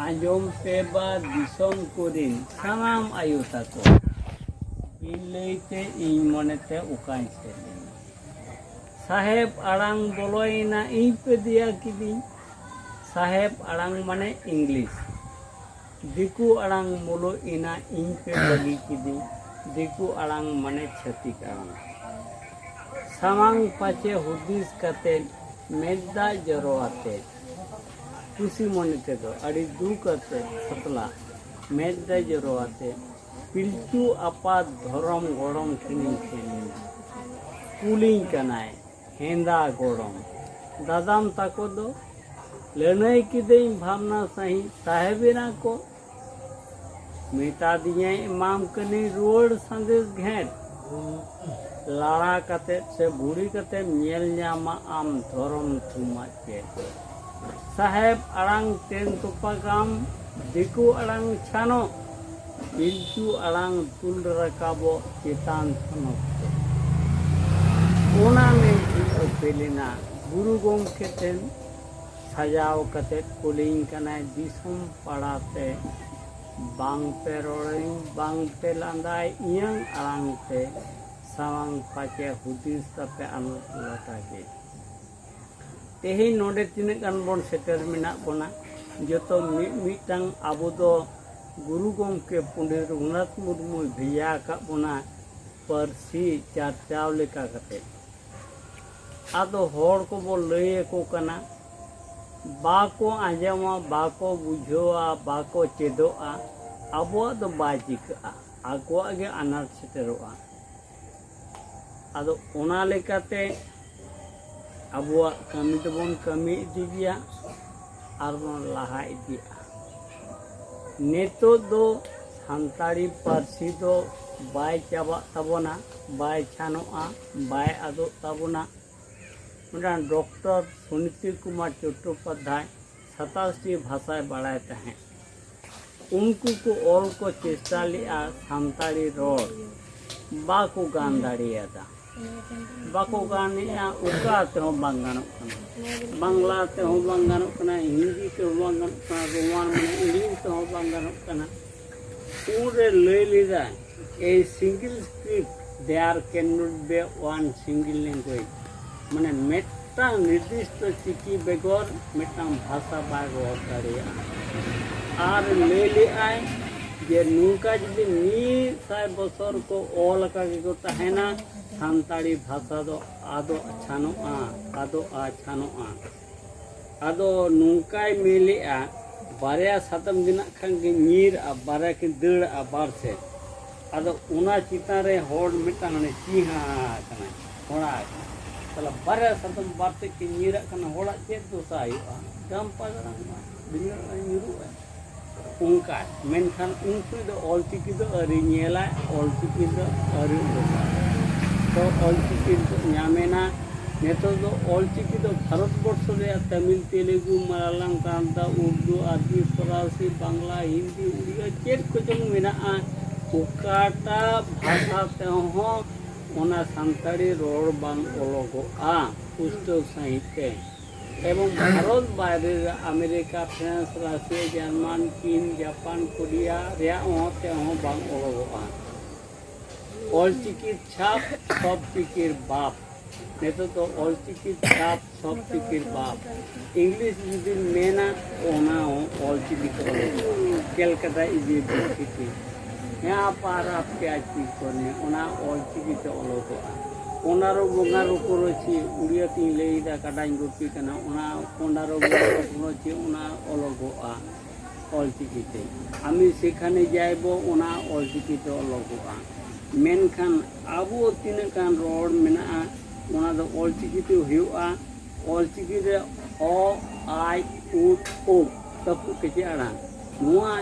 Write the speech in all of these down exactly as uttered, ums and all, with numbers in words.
ᱟᱸᱡᱚᱢ ᱯᱮ ᱵᱟ ᱫᱤᱥᱚᱢ ᱠᱚᱨᱤᱱ ᱥᱟᱱᱟᱢ ᱟᱭᱳ ᱛᱟᱠᱚ, ᱵᱤᱱ ᱞᱟᱹᱭᱛᱮ ᱤᱧ ᱢᱚᱱᱮᱛᱮ ᱚᱠᱟᱧ ᱥᱮᱱ ᱮᱱᱟ᱾ ᱥᱟᱦᱮᱵ ᱟᱲᱟᱝ ᱵᱚᱞᱚᱭᱮᱱᱟ, ᱤᱧ ᱯᱮ ᱫᱮᱭᱟ ᱠᱤᱫᱤᱧ᱾ ᱥᱟᱦᱮᱵ ᱟᱲᱟᱝ ᱢᱟᱱᱮ ᱤᱝᱞᱤᱥ᱾ ᱫᱤᱠᱩ ᱟᱲᱟᱝ ᱢᱩᱞᱩᱜ ᱮᱱᱟ, ᱤᱧ ᱯᱮ ᱵᱟᱹᱜᱤ ᱠᱤᱫᱤᱧ᱾ ᱫᱤᱠᱩ ᱟᱲᱟᱝ ᱢᱟᱱᱮ ᱪᱷᱟᱹᱛᱤᱠ ᱟᱲᱟᱝ᱾ ᱥᱟᱢᱟᱝ ᱯᱟᱪᱮ ᱦᱩᱫᱤᱥ ᱠᱟᱛᱮ, ᱢᱮᱫ ᱫᱟᱜ ᱡᱚᱨᱚ ᱟᱛᱮ, ᱠᱩᱥᱤ ᱢᱚᱱᱮ ᱛᱮᱫᱚ ᱟᱹᱰᱤ ᱫᱩᱠ ᱟᱛᱮ ᱥᱟᱛᱞᱟ, ᱢᱮᱫ ᱫᱟᱜ ᱡᱚᱨᱚ ᱟᱛᱮ, ᱯᱤᱞᱪᱩ ᱟᱯᱟᱛ ᱫᱷᱚᱨᱚᱢ ᱜᱚᱲᱚᱢ ᱴᱷᱮᱱᱤᱧ ᱥᱮᱱ ᱮᱱᱟ᱾ ᱠᱩᱞᱤᱧ ᱠᱟᱱᱟᱭ ᱦᱮᱸᱫᱟ ᱜᱚᱲᱚᱢ, ᱫᱟᱫᱟᱢ ᱛᱟᱠᱚ ᱫᱚ? ᱞᱟᱹᱱᱟᱹᱭ ᱠᱤᱫᱟᱹᱧ ᱵᱷᱟᱵᱽᱱᱟ ᱥᱟᱺᱦᱤᱡ, ᱥᱟᱦᱮᱵ ᱮᱱᱟ ᱠᱚ᱾ ᱢᱮᱛᱟ ᱫᱤᱧᱟᱭ ᱮᱢᱟᱢ ᱠᱟᱹᱱᱟᱹᱧ ᱨᱩᱣᱟᱹᱲ ᱥᱟᱸᱫᱮᱥ ᱜᱷᱮᱸᱴ᱾ ᱞᱟᱲᱟ ᱠᱟᱛᱮ ᱥᱮ ᱵᱷᱩᱲᱤ ᱠᱟᱛᱮᱢ ᱧᱮᱞ ᱧᱟᱢᱟ ᱟᱢ ᱫᱷᱚᱨᱚᱢ ᱛᱷᱩᱢᱟᱜ ᱪᱮᱫ᱾ ᱥᱟᱦᱮᱵ ᱟᱲᱟᱝ ᱛᱮᱱ ᱛᱚᱯᱟᱜᱟᱢ, ᱫᱤᱠᱩ ᱟᱲᱟᱝ ᱪᱷᱟᱱᱚᱜ, ᱯᱤᱞᱪᱩ ᱟᱲᱟᱝ ᱛᱩᱞ ᱨᱟᱠᱟᱵᱚᱜ ᱪᱮᱛᱟᱱ ᱛᱷᱚᱱᱚᱛ ᱛᱮ᱾ ᱚᱱᱟ ᱢᱮᱱ ᱛᱤᱧ ᱚᱯᱮᱞᱮᱱᱟ ᱜᱩᱨᱩ ᱜᱚᱢᱠᱮ ᱴᱷᱮᱱ᱾ ᱥᱟᱡᱟᱣ ᱠᱟᱛᱮ ᱠᱩᱞᱤᱧ ᱠᱟᱱᱟᱭ ᱫᱤᱥᱚᱢ ᱯᱟᱲᱟ ᱛᱮ, ᱵᱟᱝ ᱯᱮ ᱨᱚᱲᱟᱹᱧ, ᱵᱟᱝ ᱯᱮ ᱞᱟᱸᱫᱟᱭ ᱤᱧᱟᱹᱝ ᱟᱲᱟᱝ ᱛᱮ, ᱥᱟᱢᱟᱝ ᱯᱟᱪᱮ ᱦᱩᱫᱤᱥ ᱛᱟᱯᱮ ᱟᱱᱟᱴ ᱞᱟᱴᱟ ᱜᱮ᱾ ᱛᱮᱦᱮᱧ ᱱᱚᱰᱮ ᱛᱤᱱᱟᱹᱜ ᱜᱟᱱ ᱵᱚᱱ ᱥᱮᱴᱮᱨ ᱢᱮᱱᱟᱜ ᱵᱚᱱᱟ, ᱡᱚᱛᱚ ᱢᱤᱫ ᱢᱤᱫᱴᱟᱝ ᱟᱵᱚ ᱫᱚ ᱜᱩᱨᱩ ᱜᱚᱢᱠᱮ ᱯᱚᱱᱰᱤᱛ ᱨᱚᱜᱷᱩᱱᱟᱛᱷ ᱢᱩᱨᱢᱩᱭ ᱵᱷᱮᱡᱟ ᱟᱠᱟᱫ ᱵᱚᱱᱟ ᱯᱟᱹᱨᱥᱤ ᱪᱟᱨᱪᱟᱣ ᱞᱮᱠᱟ ᱠᱟᱛᱮ᱾ ᱟᱫᱚ ᱦᱚᱲ ᱠᱚᱵᱚ ᱞᱟᱹᱭ ᱟᱠᱚ ᱠᱟᱱᱟ, ᱵᱟᱠᱚ ᱟᱸᱡᱚᱢᱟ, ᱵᱟᱠᱚ ᱵᱩᱡᱷᱟᱹᱣᱟ, ᱵᱟᱠᱚ ᱪᱮᱫᱚᱜᱼᱟ, ᱟᱵᱚᱣᱟᱜ ᱫᱚ ᱵᱟᱭ ᱪᱤᱠᱟᱹᱜᱼᱟ, ᱟᱠᱚᱣᱟᱜ ᱜᱮ ᱟᱱᱟᱴ ᱥᱮᱴᱮᱨᱚᱜᱼᱟ᱾ ᱟᱫᱚ ᱚᱱᱟ ᱞᱮᱠᱟᱛᱮ ᱟᱵᱚᱣᱟᱜ ᱠᱟᱹᱢᱤ ᱫᱚᱵᱚᱱ ᱠᱟᱹᱢᱤ ᱤᱫᱤ ᱜᱮᱭᱟ ᱟᱨ ᱵᱚᱱ ᱞᱟᱦᱟ ᱤᱫᱤᱜᱼᱟ᱾ ᱱᱤᱛᱚᱜ ᱫᱚ ᱥᱟᱱᱛᱟᱲᱤ ᱯᱟᱹᱨᱥᱤ ᱫᱚ ᱵᱟᱭ ᱪᱟᱵᱟᱜ ᱛᱟᱵᱚᱱᱟ, ᱵᱟᱭ ᱪᱷᱟᱱᱚᱜᱼᱟ, ᱵᱟᱭ ᱟᱫᱚᱜ ᱛᱟᱵᱚᱱᱟ᱾ ᱢᱤᱫᱴᱟᱝ ᱰᱚᱠᱴᱚᱨ ᱥᱩᱱᱤᱛᱤ ᱠᱩᱢᱟᱨ ᱪᱚᱴᱴᱳᱯᱟᱫᱽᱫᱷᱟᱭ ᱥᱟᱛᱟᱥ ᱴᱤ ᱵᱷᱟᱥᱟᱭ ᱵᱟᱲᱟᱭ ᱛᱟᱦᱮᱸᱫ᱾ ᱩᱱᱠᱩ ᱠᱚ ᱚᱞ ᱠᱚ ᱪᱮᱥᱴᱟ ᱞᱮᱫᱼᱟ ᱥᱟᱱᱛᱟᱲᱤ ᱨᱚᱲ, ᱵᱟᱠᱚ ᱜᱟᱱ ᱫᱟᱲᱮᱭᱟᱫᱟ᱾ ᱵᱟᱠᱚ ᱜᱟᱱᱮᱜᱼᱟ, ᱚᱠᱟ ᱛᱮᱦᱚᱸ ᱵᱟᱝ ᱜᱟᱱᱚᱜ ᱠᱟᱱᱟ᱾ ᱵᱟᱝᱞᱟ ᱛᱮᱦᱚᱸ ᱵᱟᱝ ᱜᱟᱱᱚᱜ ᱠᱟᱱᱟ, ᱦᱤᱱᱫᱤ ᱛᱮᱦᱚᱸ ᱵᱟᱝ ᱜᱟᱱᱚᱜ ᱠᱟᱱᱟ, ᱨᱳᱢᱟᱱ ᱢᱟᱱᱮ ᱤᱝᱞᱤᱥ ᱛᱮᱦᱚᱸ ᱵᱟᱝ ᱜᱟᱱᱚᱜ ᱠᱟᱱᱟ᱾ ᱩᱱᱨᱮ ᱞᱟᱹᱭ ᱞᱮᱫᱟᱭ, "A single script, there cannot be one single language." ᱢᱟᱱᱮ ᱢᱤᱫᱴᱟᱝ ᱱᱤᱨᱫᱤᱥᱴᱚ ᱪᱤᱠᱤ ᱵᱮᱜᱚᱨ ᱢᱤᱫᱴᱟᱝ ᱵᱷᱟᱥᱟ ᱵᱟᱭ ᱨᱚᱲ ᱫᱟᱲᱮᱭᱟᱜᱼᱟ᱾ ᱟᱨ ᱞᱟᱹᱭ ᱞᱮᱫᱟᱭ ᱡᱮ ᱱᱚᱝᱠᱟ ᱡᱩᱫᱤ ᱢᱤᱫ ᱥᱟᱭ ᱵᱚᱪᱷᱚᱨ ᱠᱚ ᱚᱞ ᱟᱠᱟ ᱜᱮᱠᱚ ᱛᱟᱦᱮᱱᱟ, ᱥᱟᱱᱛᱟᱲᱤ ᱵᱷᱟᱥᱟ ᱫᱚ ᱟᱫᱚᱜ ᱪᱷᱟᱱᱚᱜᱼᱟ, ᱟᱫᱚᱜᱼᱟ ᱪᱷᱟᱱᱚᱜᱼᱟ᱾ ᱟᱫᱚ ᱱᱚᱝᱠᱟᱭ ᱢᱮᱱᱮᱜᱼᱟ, ᱵᱟᱨᱭᱟ ᱥᱟᱫᱚᱢ ᱜᱮ ᱱᱟᱜ ᱠᱷᱟᱱ ᱜᱮ ᱧᱤᱨ ᱟᱨ ᱵᱟᱨᱭᱟ ᱠᱤᱱ ᱫᱟᱹᱲᱟ ᱵᱟᱨ ᱥᱮᱫ᱾ ᱟᱫᱚ ᱚᱱᱟ ᱪᱮᱛᱟᱱ ᱨᱮ ᱦᱚᱲ ᱢᱤᱫᱴᱟᱝ ᱦᱟᱱᱮ ᱪᱤᱦᱟ ᱟᱠᱟᱱᱟᱭ, ᱦᱚᱲᱟ ᱟᱠᱟᱱᱟᱭ᱾ ᱛᱟᱦᱚᱞᱮ ᱵᱟᱨᱭᱟ ᱥᱟᱫᱚᱢ ᱵᱟᱨ ᱥᱮᱫ ᱠᱤᱱ ᱧᱤᱨᱟᱜ ᱠᱟᱱᱟ, ᱦᱚᱲᱟᱜ ᱪᱮᱫ ᱫᱚᱥᱟ ᱦᱩᱭᱩᱜᱼᱟ? ᱜᱟᱢ ᱯᱟᱜᱽᱲᱟᱝ ᱢᱟ ᱵᱷᱤᱸᱫᱟᱹᱲ ᱧᱩᱨᱩᱜᱼᱟᱭ᱾ ᱚᱱᱠᱟ, ᱢᱮᱱᱠᱷᱟᱱ ᱩᱱ ᱥᱚᱢᱚᱭ ᱫᱚ ᱚᱞᱪᱤᱠᱤ ᱫᱚ ᱟᱹᱣᱨᱤ ᱧᱮᱞᱟᱭ, ᱚᱞᱪᱤᱠᱤ ᱫᱚ ᱟᱹᱣᱨᱤ ᱩᱰᱩᱠᱟ᱾ ᱛᱚ ᱚᱞᱪᱤᱠᱤ ᱱᱤᱛᱚᱜ ᱧᱟᱢᱮᱱᱟ᱾ ᱱᱤᱛᱚᱜ ᱫᱚ ᱚᱞᱪᱤᱠᱤ ᱫᱚ ᱵᱷᱟᱨᱚᱛ ᱵᱚᱨᱥᱚ ᱨᱮᱭᱟᱜ ᱛᱟᱢᱤᱞ, ᱛᱮᱞᱮᱜᱩ, ᱢᱟᱞᱟᱭᱟᱞᱟᱢ, ᱠᱟᱱᱱᱟᱰᱟ, ᱩᱨᱫᱩ, ᱟᱨᱵᱤ, ᱯᱷᱚᱨᱟᱥᱤ, ᱵᱟᱝᱞᱟ, ᱦᱤᱱᱫᱤ, ᱩᱲᱤᱭᱟ, ᱪᱮᱫ ᱠᱚᱪᱚᱝ ᱢᱮᱱᱟᱜᱼᱟ, ᱚᱠᱟᱴᱟᱜ ᱵᱷᱟᱥᱟ ᱛᱮᱦᱚᱸ ᱚᱱᱟ ᱥᱟᱱᱛᱟᱲᱤ ᱨᱚᱲ ᱵᱟᱝ ᱚᱞᱚᱜᱚᱜᱼᱟ ᱯᱩᱥᱴᱟᱹᱣ ᱥᱟᱺᱦᱤᱡ ᱛᱮ᱾ ᱮᱵᱚᱝ ᱵᱷᱟᱨᱚᱛ ᱵᱟᱭᱨᱮ ᱨᱮ ᱟᱢᱮᱨᱤᱠᱟ, ᱯᱷᱨᱟᱱᱥ, ᱨᱟᱥᱤᱭᱟ, ᱡᱟᱨᱢᱟᱱ, ᱪᱤᱱ, ᱡᱟᱯᱟᱱ, ᱠᱳᱨᱤᱭᱟ ᱨᱮᱭᱟᱜ ᱦᱚᱸ ᱛᱮᱦᱚᱸ ᱵᱟᱝ ᱚᱞᱚᱜᱚᱜᱼᱟ᱾ ᱚᱞᱪᱤᱠᱤ ᱪᱷᱟᱯ ᱥᱚᱵ ᱪᱤᱠᱤᱨ ᱵᱟᱯ᱾ ᱱᱤᱛᱚᱜ ᱫᱚ ᱚᱞᱪᱤᱠᱤ ᱪᱷᱟᱯ ᱥᱚᱵ ᱪᱤᱠᱤᱨ ᱵᱟᱯ᱾ ᱤᱝᱞᱤᱥ ᱡᱩᱫᱤᱢ ᱢᱮᱱᱟ, ᱚᱱᱟ ᱦᱚᱸ ᱚᱞᱪᱤᱠᱤ ᱛᱮ ᱚᱞᱚᱜᱚᱜᱼᱟ᱾ ᱠᱮᱞᱠᱟᱴᱟ ᱤᱭᱩᱱᱤᱵᱷᱟᱨᱥᱤᱴᱤ, ᱦᱮᱸ, ᱟᱯᱟᱨ ᱟᱯᱮ ᱟᱡ ᱯᱤ ᱠᱚᱨᱮ, ᱚᱱᱟ ᱚᱞᱪᱤᱠᱤ ᱛᱮ ᱚᱞᱚᱜᱚᱜᱼᱟ᱾ ᱯᱚᱱᱰᱟᱨᱚ ᱵᱚᱸᱜᱟ ᱨᱚᱠᱚ ᱨᱚᱪᱤ, ᱩᱲᱤᱭᱟ ᱛᱤᱧ ᱞᱟᱹᱭᱫᱟ, ᱠᱟᱰᱟᱧ ᱜᱩᱯᱤ ᱠᱟᱱᱟ, ᱚᱱᱟ ᱯᱚᱱᱰᱟᱨᱚ ᱵᱚᱸᱜᱟ ᱨᱚᱠᱚ ᱨᱚᱪᱤ, ᱚᱱᱟ ᱚᱞᱚᱜᱚᱜᱼᱟ ᱚᱞᱪᱤᱠᱤ ᱛᱮ᱾ আমি সেখানে যাইব, ᱚᱱᱟ ᱚᱞᱪᱤᱠᱤ ᱛᱮ ᱚᱞᱚᱜᱚᱜᱼᱟ᱾ ᱢᱮᱱᱠᱷᱟᱱ ᱟᱵᱚ ᱛᱤᱱᱟᱹᱜ ᱜᱟᱱ ᱨᱚᱲ ᱢᱮᱱᱟᱜᱼᱟ, ᱚᱱᱟ ᱫᱚ ᱚᱞᱪᱤᱠᱤ ᱛᱮ ᱦᱩᱭᱩᱜᱼᱟ᱾ ᱚᱞᱪᱤᱠᱤ ᱨᱮ ᱚ, ᱟᱭ, ᱩ, ᱳ, ᱛᱟᱹᱯᱩᱜ ᱠᱮᱪᱮᱫ ᱟᱲᱟᱝ, ᱱᱚᱣᱟ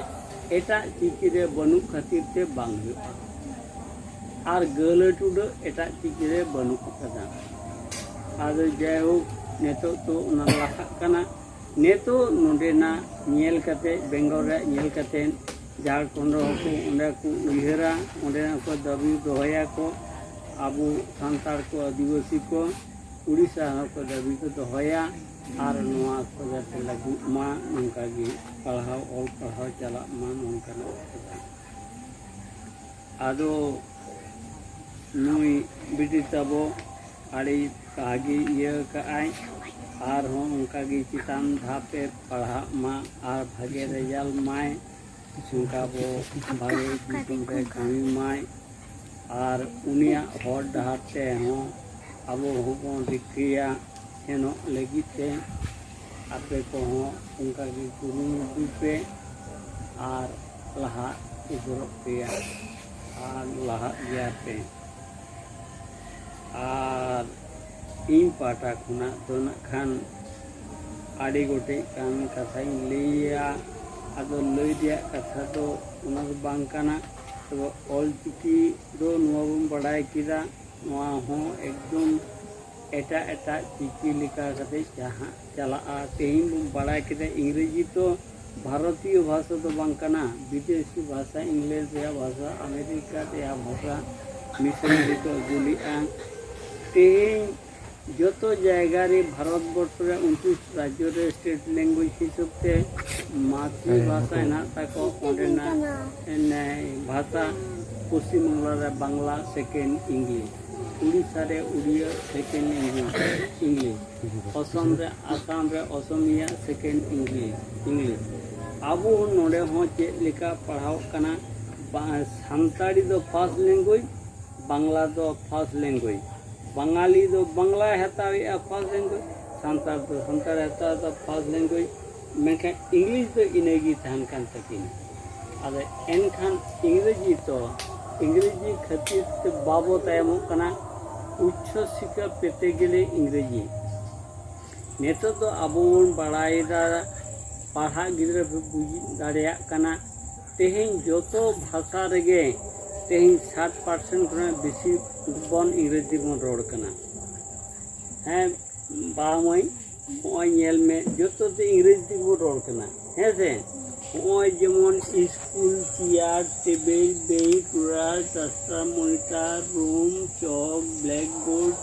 ᱮᱴᱟᱜ ᱪᱤᱠᱤ ᱨᱮ ᱵᱟᱹᱱᱩᱜ ᱠᱷᱟᱹᱛᱤᱨ ᱛᱮ ᱵᱟᱝ ᱦᱩᱭᱩᱜᱼᱟ᱾ ᱟᱨ ᱜᱟᱹᱦᱞᱟᱹ ᱴᱩᱰᱟᱹᱜ ᱮᱴᱟᱜ ᱪᱤᱠᱤ ᱨᱮ ᱵᱟᱹᱱᱩᱜ ᱟᱠᱟᱫᱟ᱾ ᱟᱫᱚ ᱡᱟᱭᱦᱳᱠ, ᱱᱤᱛᱚᱜ ᱫᱚ ᱚᱱᱟ ᱞᱟᱦᱟᱜ ᱠᱟᱱᱟ᱾ ᱱᱤᱛᱚᱜ ᱱᱚᱰᱮᱱᱟᱜ ᱧᱮᱞ ᱠᱟᱛᱮ, ᱵᱮᱝᱜᱚᱞ ᱨᱮᱭᱟᱜ ᱧᱮᱞ ᱠᱟᱛᱮ, ᱡᱷᱟᱲᱠᱷᱚᱸᱰ ᱨᱮᱦᱚᱸ ᱠᱚ ᱚᱸᱰᱮ ᱠᱚ ᱩᱭᱦᱟᱹᱨᱟ, ᱚᱸᱰᱮᱱᱟᱜ ᱠᱚ ᱫᱟᱹᱵᱤ ᱫᱚᱦᱚᱭᱟᱠᱚ᱾ ᱟᱵᱚ ᱥᱟᱱᱛᱟᱲ ᱠᱚ, ᱟᱹᱫᱤᱵᱟᱹᱥᱤ ᱠᱚ, ᱩᱲᱤᱥᱥᱟ ᱦᱚᱸᱠᱚ ᱫᱟᱹᱵᱤ ᱠᱚ ᱫᱚᱦᱚᱭᱟ᱾ ᱟᱨ ᱱᱚᱣᱟ ᱠᱚ ᱡᱟᱛᱮ ᱞᱟᱹᱜᱩᱜ ᱢᱟ, ᱱᱚᱝᱠᱟ ᱜᱮ ᱯᱟᱲᱦᱟᱣ, ᱚᱞ ᱯᱟᱲᱦᱟᱣ ᱪᱟᱞᱟᱜ ᱢᱟ, ᱱᱚᱝᱠᱟᱱᱟᱜ ᱠᱟᱛᱷᱟ᱾ ᱟᱫᱚ ᱱᱩᱭ ᱵᱤᱴᱤ ᱛᱟᱵᱚ ᱟᱹᱰᱤ ᱵᱷᱟᱜᱮ ᱤᱭᱟᱹ ᱠᱟᱜᱼᱟᱭ, ᱟᱨᱦᱚᱸ ᱚᱱᱠᱟ ᱜᱮ ᱪᱮᱛᱟᱱ ᱫᱷᱟᱯ ᱮ ᱯᱟᱲᱦᱟᱜ ᱢᱟ ᱟᱨ ᱵᱷᱟᱜᱮ ᱨᱮᱡᱟᱞᱴ ᱢᱟᱭ, ᱚᱱᱠᱟ ᱵᱚ ᱵᱷᱟᱜᱮ ᱫᱤᱥᱚᱢ ᱨᱮ ᱠᱟᱹᱢᱤ ᱢᱟᱭ, ᱟᱨ ᱩᱱᱤᱭᱟᱜ ᱦᱚᱨ ᱰᱟᱦᱟᱨ ᱛᱮ ᱦᱚᱸ ᱟᱵᱚ ᱦᱚᱸᱵᱚᱱ ᱨᱤᱠᱟᱹᱭᱟ ᱥᱮᱱᱚᱜ ᱞᱟᱹᱜᱤᱫ ᱛᱮ᱾ ᱟᱯᱮ ᱠᱚᱦᱚᱸ ᱚᱱᱠᱟ ᱜᱮ ᱠᱩᱨᱩᱢᱩᱴᱩᱭ ᱯᱮ ᱟᱨ ᱞᱟᱦᱟ ᱤᱫᱤᱜ ᱯᱮᱭᱟ ᱟᱨ ᱞᱟᱦᱟᱜ ᱜᱮᱭᱟ ᱯᱮ᱾ ᱟᱨ ᱤᱧ ᱯᱟᱦᱴᱟ ᱠᱷᱚᱱᱟᱜ ᱫᱚ ᱱᱟᱜ ᱠᱷᱟᱱ ᱟᱹᱰᱤ ᱜᱚᱴᱮᱡ ᱜᱟᱱ ᱠᱟᱛᱷᱟᱧ ᱞᱟᱹᱭᱟ᱾ ᱟᱫᱚ ᱞᱟᱹᱭ ᱨᱮᱭᱟᱜ ᱠᱟᱛᱷᱟ ᱫᱚ ᱚᱱᱟ ᱫᱚ ᱵᱟᱝ ᱠᱟᱱᱟ᱾ ᱛᱚᱵᱮ ᱚᱞ ᱪᱤᱠᱤ ᱫᱚ ᱱᱚᱣᱟ ᱵᱚᱱ ᱵᱟᱲᱟᱭ ᱠᱮᱫᱟ, ᱱᱚᱣᱟ ᱦᱚᱸ ᱮᱠᱫᱚᱢ ᱮᱴᱟᱜ ᱮᱴᱟᱜ ᱪᱤᱠᱤ ᱞᱮᱠᱟ ᱠᱟᱛᱮ ᱡᱟᱦᱟᱸ ᱪᱟᱞᱟᱜᱼᱟ᱾ ᱛᱮᱦᱮᱧ ᱵᱚᱱ ᱵᱟᱲᱟᱭ ᱠᱮᱫᱟ ᱤᱝᱨᱮᱡᱤ ᱛᱚ ᱵᱷᱟᱨᱚᱛᱤᱭᱚ ᱵᱷᱟᱥᱟ ᱫᱚ ᱵᱟᱝ ᱠᱟᱱᱟ, ᱵᱤᱫᱮᱥᱤ ᱵᱷᱟᱥᱟ, ᱤᱝᱞᱮᱱᱰ ᱨᱮᱭᱟᱜ ᱵᱷᱟᱥᱟ, ᱟᱢᱮᱨᱤᱠᱟ ᱨᱮᱭᱟᱜ ᱵᱷᱟᱥᱟ, ᱢᱤᱥᱚᱱᱟᱨᱤ ᱠᱚ ᱟᱹᱜᱩ ᱞᱮᱫᱼᱟ᱾ ᱛᱮᱦᱮᱧ ᱡᱚᱛᱚ ᱡᱟᱭᱜᱟ ᱨᱮ ᱵᱷᱟᱨᱚᱛ ᱵᱚᱨᱥᱚ ᱨᱮ ᱩᱱᱛᱨᱤᱥ ᱨᱟᱡᱽᱡᱚ ᱨᱮ ᱥᱴᱮᱴ ᱞᱮᱝᱜᱩᱭᱮᱡᱽ ᱦᱤᱥᱟᱹᱵ ᱛᱮ ᱢᱟᱛᱨᱤ ᱵᱷᱟᱥᱟ ᱦᱮᱱᱟᱜ ᱛᱟᱠᱚ, ᱚᱸᱰᱮᱱᱟᱜ ᱮ, ᱵᱷᱟᱥᱟ ᱯᱚᱥᱪᱤᱢ ᱵᱟᱝᱞᱟ ᱨᱮ ᱵᱟᱝᱞᱟ, ᱥᱮᱠᱮᱱᱰ ᱤᱝᱞᱤᱥ, ᱩᱲᱤᱥᱥᱟ ᱨᱮ Odia, second English, English, Assam ᱨᱮ, ᱟᱥᱟᱢ ᱨᱮ ᱚᱥᱚᱢᱤᱭᱟ, ᱥᱮᱠᱮᱱᱰ ᱤᱝᱞᱤᱥ, ᱤᱝᱞᱤᱥ᱾ ᱟᱵᱚ ᱱᱚᱰᱮ ᱦᱚᱸ ᱪᱮᱫ ᱞᱮᱠᱟ ᱯᱟᱲᱦᱟᱣ ᱠᱟᱱᱟ, ᱵᱟ-, ᱥᱟᱱᱛᱟᱲᱤ ᱫᱚ ᱯᱷᱟᱥᱴ ᱞᱮᱝᱜᱩᱭᱮᱡᱽ, ᱵᱟᱝᱞᱟ ᱫᱚ ᱯᱷᱟᱥᱴ ᱞᱮᱝᱜᱩᱭᱮᱡᱽ, ᱵᱟᱝᱟᱞᱤ ᱫᱚ ᱵᱟᱝᱞᱟᱭ ᱦᱟᱛᱟᱣᱮᱫᱼᱟ ᱯᱷᱟᱥᱴ ᱞᱮᱝᱜᱩᱭᱮᱡᱽ, ᱥᱟᱱᱛᱟᱲ ᱫᱚ ᱥᱟᱱᱛᱟᱲ ᱦᱟᱛᱟᱣ ᱮᱫᱟ ᱯᱷᱟᱥᱴ ᱞᱮᱝᱜᱩᱭᱮᱡᱽ, ᱢᱮᱱᱠᱷᱟᱱ ᱤᱝᱞᱤᱥ ᱫᱚ ᱤᱱᱟᱹᱜᱮ ᱛᱟᱦᱮᱱ ᱠᱟᱱ ᱛᱟᱹᱠᱤᱱᱟ᱾ ᱟᱫᱚ ᱮᱱᱠᱷᱟᱱ ᱤᱝᱨᱮᱡᱤ ᱫᱚ, ᱤᱝᱨᱮᱡᱤ ᱠᱷᱟᱹᱛᱤᱨ ᱛᱮ ᱵᱟᱵᱚ ᱛᱟᱭᱚᱢᱚᱜ ᱠᱟᱱᱟ᱾ ᱩᱪᱪᱚ ᱥᱤᱠᱠᱷᱟ ᱯᱮᱛᱮ ᱜᱮᱞᱮ ᱤᱝᱨᱮᱡᱤ᱾ ᱱᱤᱛᱚᱜ ᱫᱚ ᱟᱵᱚ ᱵᱚᱱ ᱵᱟᱲᱟᱭᱮᱫᱟ, ᱯᱟᱲᱦᱟᱜ ᱜᱤᱫᱽᱨᱟᱹ ᱠᱚ ᱵᱩᱡᱽ ᱫᱟᱲᱮᱭᱟᱜ ᱠᱟᱱᱟ᱾ ᱛᱮᱦᱮᱧ ᱡᱚᱛᱚ ᱵᱷᱟᱥᱟ ᱨᱮᱜᱮ ᱛᱮᱦᱮᱧ ᱥᱟᱴ ᱯᱟᱨᱥᱮᱱᱴ ᱠᱷᱚᱱᱟᱜ ᱵᱮᱥᱤ ᱵᱚᱱ ᱤᱝᱨᱮᱡᱤ ᱵᱚᱱ ᱨᱚᱲ ᱠᱟᱱᱟ᱾ ᱦᱮᱸ, ᱵᱟ ᱢᱟᱹᱭ, ᱱᱚᱜᱼᱚᱭ ᱧᱮᱞ ᱢᱮ, ᱡᱚᱛᱚ ᱛᱮ ᱤᱝᱨᱮᱡᱤ ᱛᱮᱵᱚ ᱨᱚᱲ ᱠᱟᱱᱟ, ᱦᱮᱸ ᱥᱮ? ᱱᱚᱜᱼᱚᱭ ᱡᱮᱢᱚᱱ school, chair, table, bench, ruler, duster, monitor, room, chalk, blackboard,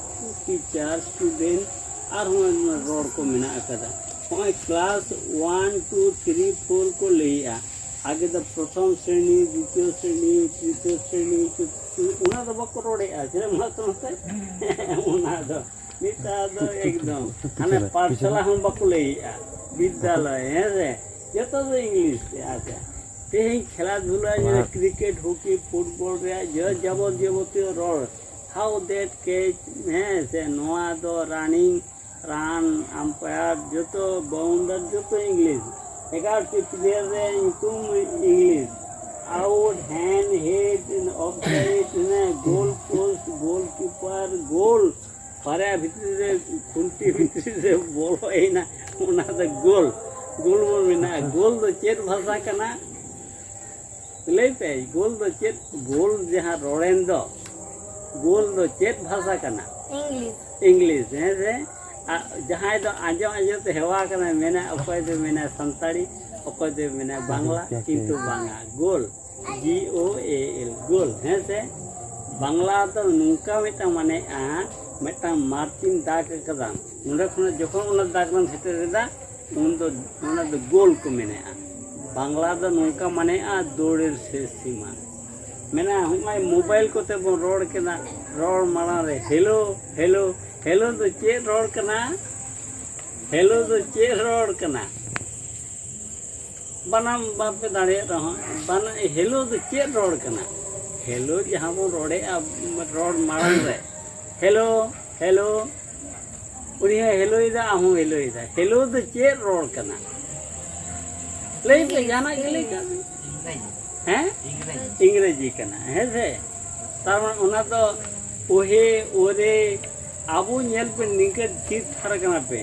teacher, student, ᱟᱨᱦᱚᱸ ᱟᱭᱢᱟ ᱨᱚᱲ ᱠᱚ ᱢᱮᱱᱟᱜ ᱟᱠᱟᱫᱟ᱾ ᱱᱚᱜᱼᱚᱭ class one, two, three, four ᱠᱚ ᱞᱟᱹᱭᱮᱜᱼᱟ᱾ ᱟᱜᱮ ᱫᱚ ᱯᱨᱚᱛᱷᱚᱢ ᱥᱨᱮᱱᱤ, ᱫᱤᱛᱤᱭᱚ ᱥᱨᱮᱱᱤ, ᱛᱨᱤᱛᱤᱭᱚ ᱥᱨᱮᱱᱤ, ᱪᱚᱛᱩᱨᱛᱷᱚ, ᱚᱱᱟ ᱫᱚ ᱵᱟᱠᱚ ᱨᱚᱲᱮᱜᱼᱟ᱾ ᱪᱮᱫᱟᱜ ᱢᱟᱥᱮ ᱢᱟᱥᱮ? ᱚᱱᱟ ᱫᱚ ᱱᱮᱛᱟᱨ ᱫᱚ ᱮᱠᱫᱚᱢ ᱦᱟᱱᱮ ᱯᱟᱴᱷᱥᱟᱞᱟ ᱦᱚᱸ ᱵᱟᱠᱚ ᱞᱟᱹᱭᱮᱜᱼᱟ, ᱵᱤᱫᱽᱫᱟᱞᱚᱭ, ᱦᱮᱸ ᱥᱮ? ᱡᱚᱛᱚ ᱫᱚ ᱤᱝᱞᱤᱥ ᱛᱮ᱾ ᱟᱪᱪᱷᱟ, ᱛᱮᱦᱮᱧ ᱠᱷᱮᱞᱟ ᱫᱷᱩᱞᱟ ᱨᱮ ᱠᱨᱤᱠᱮᱴ, ᱦᱚᱠᱤ, ᱯᱷᱩᱴᱵᱚᱞ ᱨᱮᱭᱟᱜ ᱡᱚ ᱡᱟᱵᱚᱛ ᱡᱟᱵᱚᱛᱤᱭᱚ ᱨᱚᱲ, ᱦᱟᱣ ᱫᱮᱴ ᱠᱮᱪ, ᱦᱮᱸ ᱥᱮ, ᱱᱚᱣᱟ ᱫᱚ ᱨᱟᱱᱤᱝ, ᱨᱟᱱ, ᱟᱢᱯᱟᱭᱟᱨ, ᱡᱚᱛᱚ ᱵᱟᱣᱩᱱᱰᱟᱨ, ᱡᱚᱛᱚ ᱤᱝᱞᱤᱥ᱾ ᱮᱜᱟᱨᱚ ᱴᱤ ᱯᱞᱮᱭᱟᱨ ᱨᱮ ᱧᱩᱛᱩᱢ English. Out, hand, hit, offside, goal post, goalkeeper, goal. ᱵᱟᱨᱭᱟ ᱵᱷᱤᱛᱨᱤ ᱨᱮ, ᱠᱷᱩᱱᱴᱤ ᱵᱷᱤᱛᱨᱤ ᱨᱮ ᱵᱚᱞᱚᱭᱮᱱᱟ, ᱚᱱᱟ ᱫᱚ ᱜᱳᱞ᱾ ᱜᱳᱞ ᱵᱚᱱ ᱢᱮᱱᱟ᱾ ᱜᱳᱞ ᱫᱚ ᱪᱮᱫ ᱵᱷᱟᱥᱟ ᱠᱟᱱᱟ? ᱞᱟᱹᱭ ᱯᱮ, ᱜᱳᱞ ᱫᱚ ᱪᱮᱫ? ᱜᱳᱞ ᱡᱟᱦᱟᱸ ᱨᱚᱲᱮᱱ ᱫᱚ, ᱜᱳᱞ ᱫᱚ ᱪᱮᱫ ᱵᱷᱟᱥᱟ ᱠᱟᱱᱟ? ᱤᱝᱞᱤᱥ᱾ ᱤᱝᱞᱤᱥ, ᱦᱮᱸ ᱥᱮ? ᱟᱨ ᱡᱟᱦᱟᱸᱭ ᱫᱚ ᱟᱸᱡᱚᱢ ᱟᱸᱡᱚᱢ ᱛᱮ ᱦᱮᱣᱟ ᱠᱟᱱᱟ, ᱢᱮᱱᱟ, ᱚᱠᱚᱭ ᱫᱚ ᱢᱮᱱᱟ ᱥᱟᱱᱛᱟᱲᱤ, ᱚᱠᱚᱭ ᱫᱚ ᱢᱮᱱᱟ ᱵᱟᱝᱞᱟ, ᱠᱤᱱᱛᱩ ᱵᱟᱝᱟ, ᱜᱳᱞ, ᱡᱤ ᱳ ᱮ ᱮᱞ, ᱜᱳᱞ, ᱦᱮᱸ ᱥᱮ? ᱵᱟᱝᱞᱟ ᱫᱚ ᱱᱚᱝᱠᱟ ᱢᱤᱫᱴᱟᱝ ᱢᱟᱱᱮᱜᱼᱟ, ᱢᱤᱫᱴᱟᱝ ᱢᱟᱨᱠᱤᱝ ᱫᱟᱜᱽ ᱟᱠᱟᱫᱟᱢ, ᱱᱚᱸᱰᱮ ᱠᱷᱚᱱᱟᱜ ᱡᱚᱠᱷᱚᱱ ᱚᱱᱟ ᱫᱟᱜᱽ ᱨᱮᱢ ᱥᱮᱴᱮᱨ ᱮᱫᱟ, ᱩᱱ ᱫᱚ ᱚᱱᱟ ᱫᱚ ᱜᱳᱞ ᱠᱚ ᱢᱮᱱᱮᱜᱼᱟ᱾ ᱵᱟᱝᱞᱟ ᱫᱚ ᱱᱚᱝᱠᱟ ᱢᱟᱱᱮᱜᱼᱟ, ᱫᱳᱲᱮᱨ ᱥᱮᱥ ᱥᱤᱢᱟ᱾ ᱢᱮᱱᱟ, ᱦᱚᱸᱜᱼᱚᱭ ᱢᱳᱵᱟᱭᱤᱞ ᱠᱚᱛᱮ ᱵᱚᱱ ᱨᱚᱲ ᱠᱟᱱᱟ, ᱨᱚᱲ ᱢᱟᱲᱟᱝ ᱨᱮ ᱦᱮᱞᱳ, ᱦᱮᱞᱳ, ᱦᱮᱞᱳ ᱫᱚ ᱪᱮᱫ ᱨᱚᱲ ᱠᱟᱱᱟ? ᱦᱮᱞᱳ ᱫᱚ ᱪᱮᱫ ᱨᱚᱲ ᱠᱟᱱᱟ? ᱵᱟᱱᱟᱢ ᱵᱟᱯᱮ ᱫᱟᱲᱮᱭᱟᱜ ᱨᱮᱦᱚᱸ, ᱵᱟᱱᱟ-, ᱦᱮᱞᱳ ᱫᱚ ᱪᱮᱫ ᱨᱚᱲ ᱠᱟᱱᱟ? ᱦᱮᱞᱳ ᱡᱟᱦᱟᱸ ᱵᱚᱱ ᱨᱚᱲᱮᱜᱼᱟ, ᱨᱚᱲ ᱢᱟᱲᱟᱝ ᱨᱮ, ᱦᱮᱞᱳ, ᱦᱮᱞᱳ, ᱩᱱᱤ ᱦᱚᱸ ᱦᱮᱞᱳᱭᱮᱫᱟ, ᱟᱢ ᱦᱚᱸ ᱦᱮᱞᱳᱭᱮᱫᱟ᱾ ᱦᱮᱞᱳ ᱫᱚ ᱪᱮᱫ ᱨᱚᱲ ᱠᱟᱱᱟ? ᱞᱟᱹᱭ ᱯᱮ, ᱡᱟᱦᱟᱱᱟᱜ ᱜᱮ ᱞᱟᱹᱭ ᱠᱟᱜ ᱢᱮ᱾ ᱦᱮᱸ? ᱤᱝᱨᱮᱡᱤ ᱠᱟᱱᱟ, ᱦᱮᱸ ᱥᱮ? ᱛᱟᱨ ᱢᱟᱱᱮ ᱚᱱᱟ ᱫᱚ ᱳᱦᱮ, ᱳᱨᱮ, ᱟᱵᱚ ᱧᱮᱞ ᱯᱮ, ᱱᱤᱝᱠᱟᱹ ᱛᱷᱤᱨ ᱛᱷᱟᱨ ᱠᱟᱱᱟ ᱯᱮ᱾